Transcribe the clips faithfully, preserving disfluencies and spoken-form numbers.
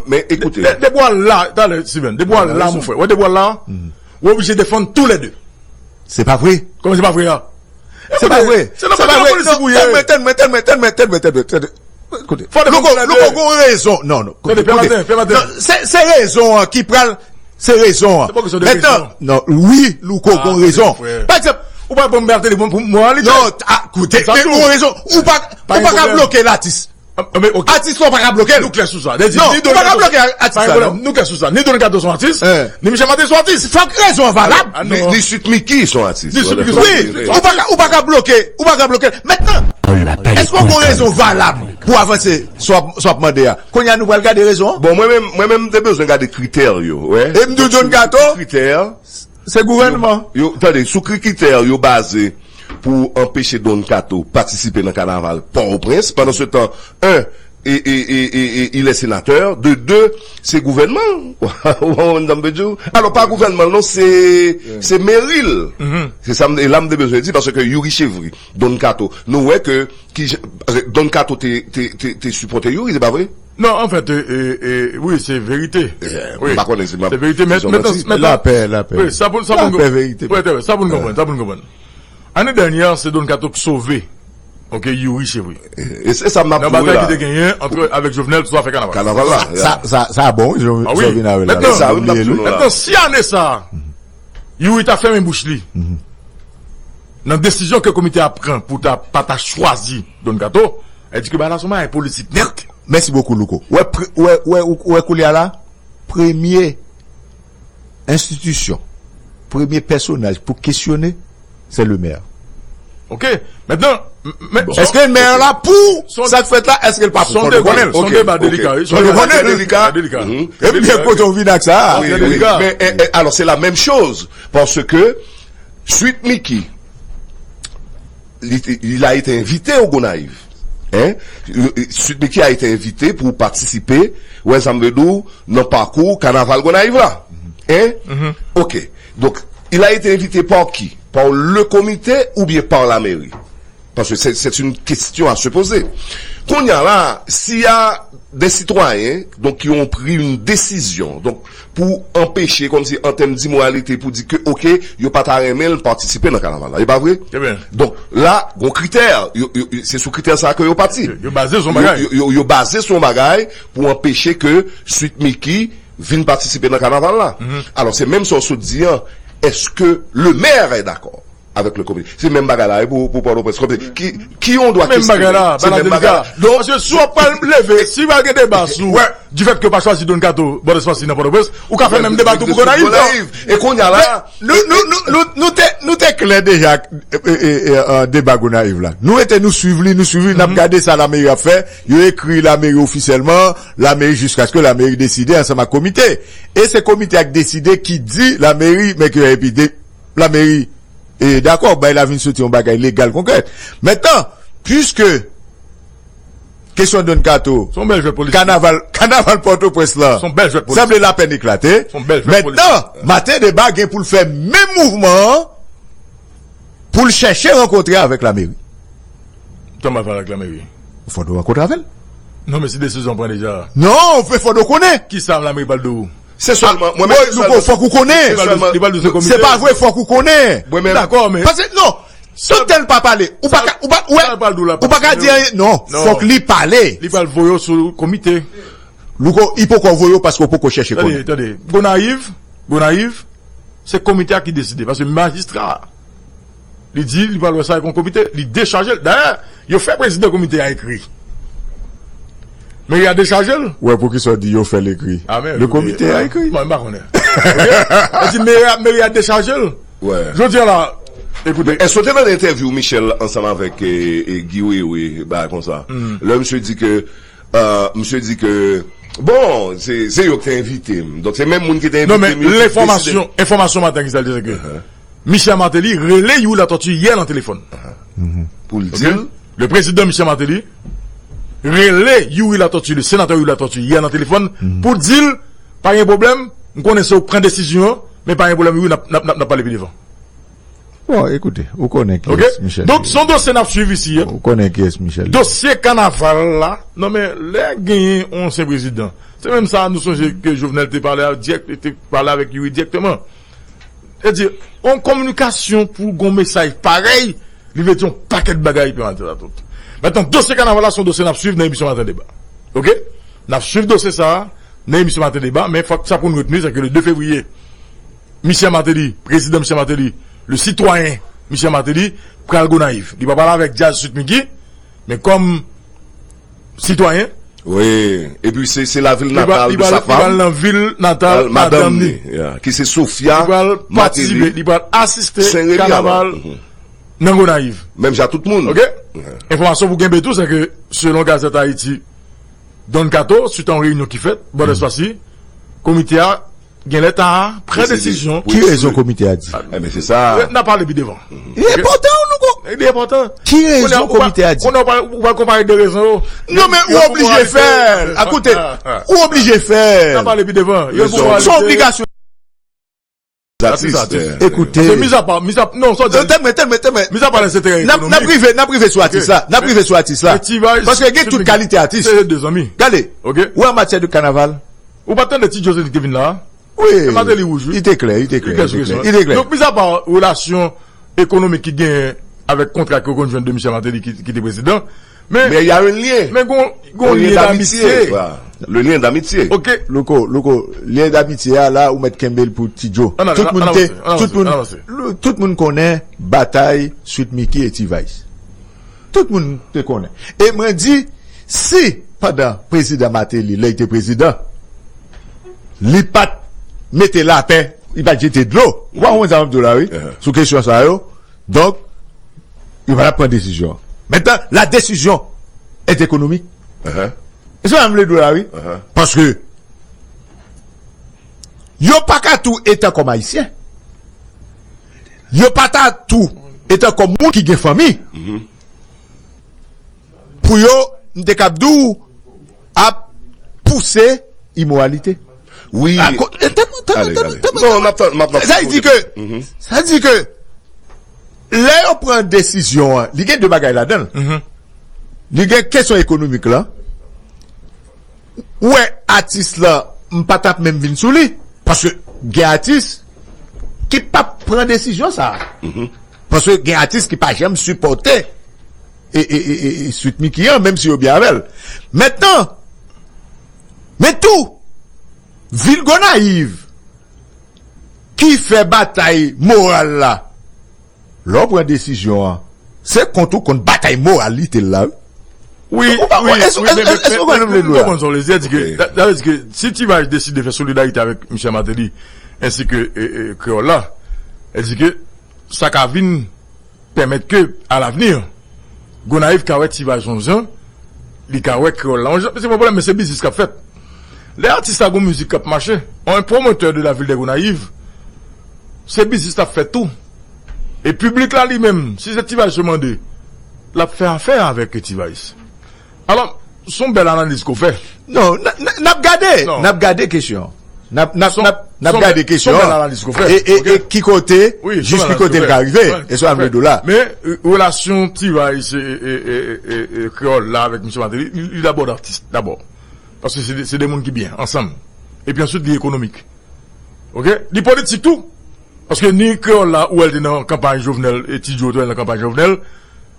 Men ekoute. Depi w al la, talè, Steven, depi w al la, mon frè, wè, depi w al la, ou oblije defann tou lè de. Se pa vre. Kòman se pa vre a? Se pa vre. Se nan politik ou ye. Tann mwen, tann mwen, tann mwen, tann mwen, tann mwen, tann mwen, tann mwen. Koute. Fò defann tou lè de. Louko gon rezon. Non, non. Koute, pè maten, pè maten. Se, se rezon an ki pral, se rezon an. Se pa kesyon de rezon. Non, wi, Louko gon rezon. Pa egzanp, ou pa pran Martelly pou mwen, li. Non, koute, men gon rezon. Ou pa, ou pa ka bloke latis. Atis la ou pa ka bloke l. Nou klè sou sa. Non, ou pa ka bloke atis la, non. Nou klè sou sa. Ni Don Kato se yon atis, ni Michel Martelly se yon atis. Fòk rezon an valab. Ni Sweet Micky se yon atis. Ni Sweet Micky se yon atis. Wi, ou pa ka, ou pa ka bloke, ou pa ka bloke l. Mentnan, èske w gon rezon valab pou avanse sa w ap, sa w ap mande a? Kounye a nou pral gade rezon an. Bon, mwen menm, mwen menm m te bezwen gade kritè yo, wè. E m di w Don Kato, kritè. Se gouvènman. Yo, tande, sou kritè yo baze pou anpeche Don Kato patisipe nan kanaval Pòtoprens. Pandan se tan, en, e, e, e, e, e, il est sénateur. De de, se gouvènman. Ou konprann sa m vle di w? Alò, pa gouvènman, non, se, se meri l. Se sa m, e la m te bezwen di, paske Youri Chevry, Don Kato, nou wè ke ki jan, paske Don Kato te, te, te, te sipòte Youri, se pa vre? Non, anfèt, e, e, e, wi, se verite. Wi. M pa konnen si m ap, se verite, men, men, men, lapè, lapè. Wi, sa pou, sa pou, lapè, verite. Wi, sa pou n konprann, sa pou n konprann. Ane dènyè, se Don Kato k sove, oke, Youri Chevry. E, e se sa m ap di w la. Nan batay ki te genyen ant, avèk Jovenel sou afè kanaval. Kanaval la, sa, sa, sa bon, wi, sa w vin avè l la. Mentnan, mentnan, si ane sa a, Youri ta fèmen bouch li nan desizyon ke komite a pran pou ta, pa ta chwazi Don Kato, e di ke bagay la se yon bagay politik nèt. Mèsi bokou, Louko. Wè, wè, wè, wè koulye a la, premye enstitisyon, premye pèsonaj pou kesyone, se le mè. Oke. Mentnan, men, èske mè la pou sa k fèt la, èske l pa pou? Fò nou konnen l. Se yon deba delika, wi. Se yon deba delika. Epi gen kote w vin ak sa. Wi, wi. Men, e, e, alò, se la menm choz, paske Sweet Micky, li te, il a été invité au Gonayiv. Hein? Sweet Micky a été invité pou patisipe, wè sa m vle di w, nan pakou kanaval Gonayiv la. Hein? Oke. Donk, il a été invité par qui? Par le comité oubyen par la mairie? Parce que c'est, c'est une question à se poser. Kounye a la, s'il y a des citoyens, donc, qui ont pris une décision, donc, pou anpeche, kòmsi, an tèm d'imoralité, pou di ke, oke, yo pa ta renmen l patisipe nan kanaval la. E pa vre? Donk, la, gon kritè, yo, yo, yo, se sou kritè sa ke yo pati. Yo, yo baze sou yon bagay. Yo, yo, yo, yo baze sou yon bagay pou anpeche ke Sweet Micky vin patisipe nan kanaval la. Alò, se menm sa w sot di an, èske le maire est d'accord avec le comité? Se menm bagay la, e pou, pou Pòtoprens. Ki, ki on dwa ki eksprime. Menm bagay la, se menm bagay la. Donk, paske si w ap pral leve, si pral gen deba sou, difèt ke yo pa chwazi Don Kato, Bòdès Pasi nan Pòtoprens, ou ka fè menm deba tou pou Gonayiv, non? E kounye a la, nou, nou, nou, nou, nou te, nou te klè deja, e, e, e, e, deba Gonayiv la. Nou rete, nou swiv li, nou swiv li, n ap gade sa lameri ap fè. Yo ekri lameri ofisyèlman, lameri jiskaske lameri deside ansanm ak komite. E se komite a k deside ki di lameri, men ke epi de, lameri e dakò, bay la vin soti yon bagay legal, konkrè. Mentnan, piske kesyon Don Kato, kanaval, kanaval Pòtoprens la, sanble lapèn eklate. Mentnan, maten deba gen pou l fè menm mouvman an pou l chèche rankontre avèk lameri. Kòman fè avèk lameri? Fò nou rankontre avè l. Non, men si desizyon pran deja. Non, fò nou konnen. Kisa lameri pral di w? Se sèlman, mwen menm, se sèlman, fòk ou konnen. Li pral di se komite. Se pa vre, fòk ou konnen. Mwen menm. Dakò, men. Paske, non, tout tèl pa pale. Ou pa ka, ou pa, ou pa ka di anyen. Non, fòk li pale. Li pral voye w sou komite. Louko, li poko voye w paske w poko chèche konnen. Tande, tande. Gonayiv, Gonayiv, se komite a ki deside. Paske majistra a, li di, li pral wè sa avèk yon komite, li dechaje l. Dayè, yo fè prezidan komite a ekri. Meri a dechaje l. Wè, poukisa w di yo fè l ekri? Le komite a ekri. Bon, m pa konnen. Oke? Yo di meri a, meri a dechaje l. Jodi a la, ekoute. Èske w te tande entèvyou Michel ansanm avèk, e, e, Guy Wewe, bagay konsa? Lè misye di ke, e, misye di ke, bon, se, se yo ki te envite m. Donk, se menm moun ki te envite m, yo ki deside. Non, men lenfòmasyon, enfòmasyon maten ki sa l di, se ke Michel Martelly rele Youri Latortue yè nan telefòn. Pou l di l. Le président Michel Martelly rele Youri Latortue, le sénateur Youri Latortue, yè nan telefòn, pou di l, pa gen pwoblèm, m konnen se ou k pran desizyon an, men pa gen pwoblèm, Youri, n ap, n ap, n ap, n ap pale pi devan. Bon, ekoute, ou konnen ki ok? Donk, se yon dosye n ap swiv isi a. Ou konnen ki es Michel. Dosye kanaval la, non men, lè genyen yon ansyen prezidan, se menm sa nou sonje ke Jovenel te pale dirèk, te pale avèk Youri dirèkteman. Se di, yon kominikasyon pou yon mesaj parèy, li vle di yon pakèt bagay pou maten sa tout. Mentnan, dosye kanaval la se yon dosye n ap swiv nan emisyon Maten Deba. Ok? N ap swiv dosye sa a nan emisyon Maten Deba, men fòk sa pou nou retni, se ke le de fevriye, Michel Martelly, prezidan Michel Martelly, le sitwayen Michel Martelly, pral Gonayiv. Li pa pale avèk djaz Sweet Micky, men kòm sitwayen. Wi, epi se se lavil natal de sa fanm. Li pral nan vil natal madanm li, ki se Sophia Martelly. Li pral patisipe, li pral asiste kanaval nan Gonayiv. Menm jan tout moun. Ok? Enfòmasyon pou kenbe tou, se ke selon Gazette Haïti, Don Kato, swit a yon reyinyon ki fèt, bò lès pasi, komite a genlè ta pran desizyon. Ki rezon komite a di? Ebyen, se sa. N a pale pi devan. Li enpòtan, nou ko. Li enpòtan. Ki rezon komite a di? Kounye a ou pral konpare de rezon yo. Non, men ou oblije fè l. Akoute, ou oblije fè l. N a pale pi devan. Se yon obligasyon. Atis, atis. Ekoute. Paske mizapa, mizapa, non, sa w di. Tèlman, tèlman, tèlman. Mizapa lè se teren ekonomik. N ap rive, n ap rive sou atis la. N ap rive sou atis la. Paske gen tout kalite atis. Se de zanmi. Gade. Ok. Ou an matyè de kanaval. Ou pa tande Ti Djo se li ki te vin la? Wi. E Martelly wouj, wi. Li te klè, li te klè, li te klè. Donk, mizapa relasyon ekonomik ki genyen avèk kontra ke w konn jwenn de Michel Martelly ki, ki te prezidan, men, men y a un lien. Men gon, gon lyen damitye. Voilà. Le lien d'amitié. Ok. Louko, Louko, lyen damitye a la, ou mèt kenbe l pou Ti Djo. Tout moun te, tout moun, tout moun konnen batay Sweet Micky e T-Vice. Tout moun te konnen. E mwen di, si pandan prezidan Martelly, lè l te prezidan, li pa t mete lapè, li pa t jete dlo. Ou pa konprann sa m ap di w la, wi, sou kesyon sa yo. Donk, yo pa t ap pran desizyon an. Mentnan, la desizyon est économique. E se sa m vle di w la, wi. Paske yo pa ka tou etan kòm Ayisyen. Yo pa ta tou etan kòm moun ki gen fanmi. Pou yo, m te kab di w, ap pouse imoralite. Wi. Sa di ke, sa di ke lè yo pran desizyon an, li gen de bagay ladan l. Li gen kesyon ekonomik la. Ou wè atis la, m pa t ap menm vin sou li. Paske gen atis ki p ap pran desizyon sa. Paske gen atis ki pa janm sipòte e, e, e, e, e Sweet Micky an, menm si yo byen avè l. Mentnan, men tou, vil Gonayiv ki fè batay moral la, lè w pran desizyon an, se kont ou konn batay moral li te la, wi. Wi, wi, wi, men, men, men, men, m konprann sa w vle di a, di ke, sa vle di ke si T-Vice deside fè solidarite avèk Michel Martelly, ensi ke, e, e, Kreyòl la, e di ke sa ka vin pèmèt ke, alavni, Gonayiv ka wè T-Vice yon jan, li ka wè Kreyòl la yon jan, se pa pwoblèm, men se biznis k ap fèt. Lè atis la gon mizik k ap mache, un promoteur de la ville de Gonayiv, se biznis l ap fè tou. E piblik la li menm, si se T-Vice yo mande, l ap fè afè avèk T-Vice. Alò, se yon bèl analiz ke w fè. Non, n, n, n ap gade, n ap gade kesyon. N ap, n ap, n ap, n ap gade kesyon an. E, e, e ki kote, jis ki kote l ka rive. E sa m vle di w la. Men, e, relasyon T-Vice e, e, e, e, e Kreyòl la avèk Michel Martelly, li, li dabò atis, dabò. Paske se de, se de moun ki byen, ansanm. Epi answit, li ekonomik. Ok? Li politik tou. Paske ni Kreyòl la, ou wè l te nan kanpay Jovenel, e Ti Djo te wè l nan kanpay Jovenel,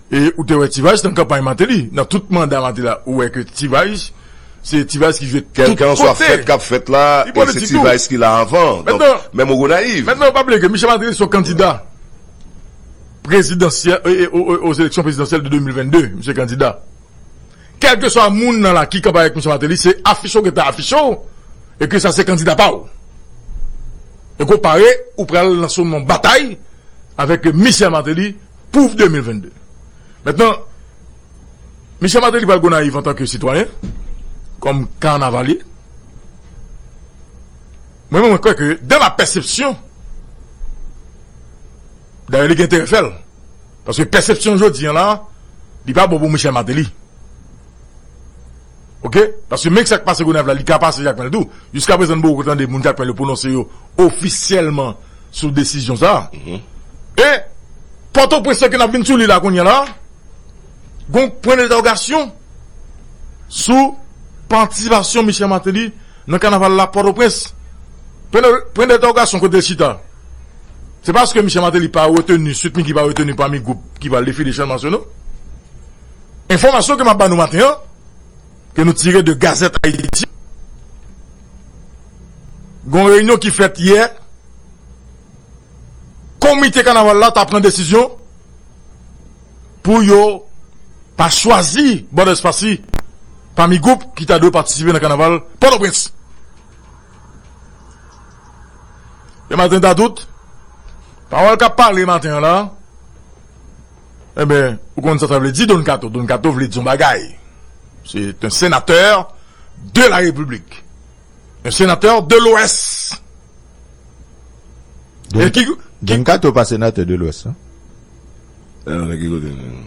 e ou te wè T-Vice nan kanpay Martelly. Nan tout manda Martelly la, ou wè ke T-Vice, se T-Vice ki jwe tout kote. Kèlkanswa fèt k ap fèt la, e se T-Vice ki la avan. Donk, menm o Gonayiv. Mentnan, pa bliye ke Michel Martelly se yon kandida prezidansyèl, e, e, o, o, o eleksyon prezidansyèl de de mil vennde, misye kandida. Kèlkeswa moun nan la ki kanpay avèk Michel Martelly, se afich ou gentan afiche w, e ke sa se kandida pa w. E ke w pare, ou pral lanse w nan batay avèk Michel Martelly pou de mil vennde. Mentnan, Michel Martelly pral Gonayiv antanke sitwayen, kòm kanavalye. Mwen, mwen kwè ke, dans la perception, dayè, li gen enterè fè l. Paske pèsepsyon jodi an la, li pa bon pou Michel Martelly. Ok? Paske menm sa k pase Gonayiv la, li ka pase Jakmèl tou. Jiskaprezan, nou poko tande moun Jakmèl yo pwononse yo ofisyèlman sou desizyon sa a. E Pòtoprens ke n ap vin sou li la kounye a la, gon pwen dentèwogasyon sou patisipasyon Michel Martelly nan kanaval la Pòtoprens. Pwen dentèwogasyon kote l chita. Se paske Michel Martelly pa reteni, Sweet Micky pa reteni pami gwoup ki pral defile Chanmas yo non. Enfòmasyon ke m ap ba nou maten an, ke nou tire de Gazette Haïti. Gon reyinyon ki fèt yè. Komite kanaval la ta pran desizyon pou yo pa chwazi Bòdè Espasi pami gwoup ki ta dwe patisipe nan kanaval Pòtoprens. E maten ta tout, pawòl k ap pale maten an la, enben, ou konn sa sa vle di, Don Kato. Don Kato vle di yon bagay. C'est un sénateur de la République. Un sénateur de l'Ouest. Don, e ki, ki Don Kato pa senatè de l'Ouest, non? Alò, nan ki kote nou?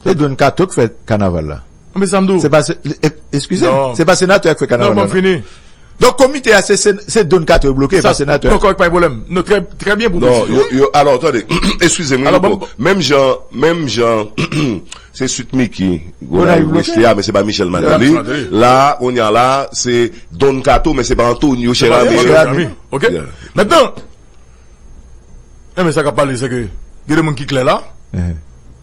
Se Don Kato k fè kanaval la. Mezanmi, se pa se, e, eskize m, non, se pa senatè k fè kanaval la, non? Fini. Donk, komite a, se, se, se Don Kato yo bloke, pa senatè. Non, kòrèk, pa gen pwoblèm. Non, trè, trè byen pou prezidan. Yo, yo, alò, tande, eskize m, menm jan, menm jan, se Sweet Micky, Gonayiv bloke, a, men se pa Michel Martelly. La, kounye a la, se Don Kato, men se pa Antonio Cheramy. Ok. Mentnan, enben, sa k ap pale, se ke gen de moun ki klè la.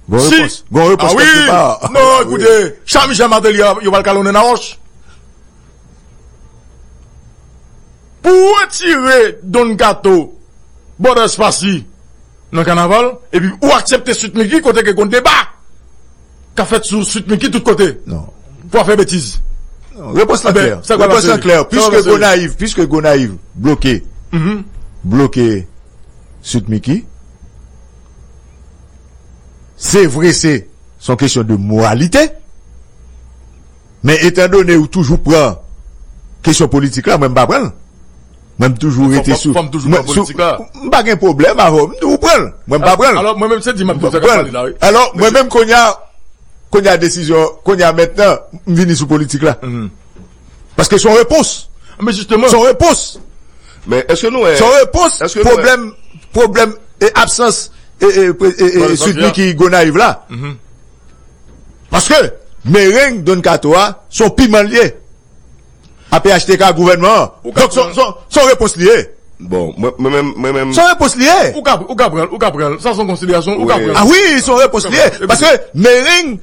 Gon repons. Gon repons kèlkepa. Non, ekoute, Jean Michel Martelly, yo pral kalonnen nan wòch. Pou w retire Don Kato, Bòdè Espasi nan kanaval, epi ou aksepte Sweet Micky kote ke gon deba k ap fèt sou Sweet Micky tout kote. Non. Pou w ap fè betiz. Non, repons lan klè. Repons lan klè. Piske Gonayiv, piske Gonayiv bloke, bloke Sweet Micky, se vre, se, se yon kesyon de moralite. Men etandone ou toujou pran kesyon politik la, mwen m pa pran l. Mwen m toujou rete sou, mwen, sou, m pa gen pwoblèm avè w. M di w pran l. Mwen m pa pran l. Alò, mwen menm se di m ap di w sa k ap pale la, wi. Alò, mwen menm kounye a, kounye a desizyon, kounye a mentnan, m vini sou politik la. Paske se yon repons. Men jisteman. Se yon repons. Men èske nou wè, se yon repons, èske nou wè pwoblèm, pwoblèm e absans e, e, e, e, Sweet Micky Gonayiv la. Paske mereng Don Kato a, se yon piman l ye. A P H T K gouvènman an. Donk, se, se, se yon repons li ye. Bon, mwen, mwen menm, mwen menm. Se yon repons li ye. Ou ka, ou ka pran l, ou ka pran l. Sa se yon konsiderasyon, ou ka pran l. A wi, se yon repons li ye. Paske mereng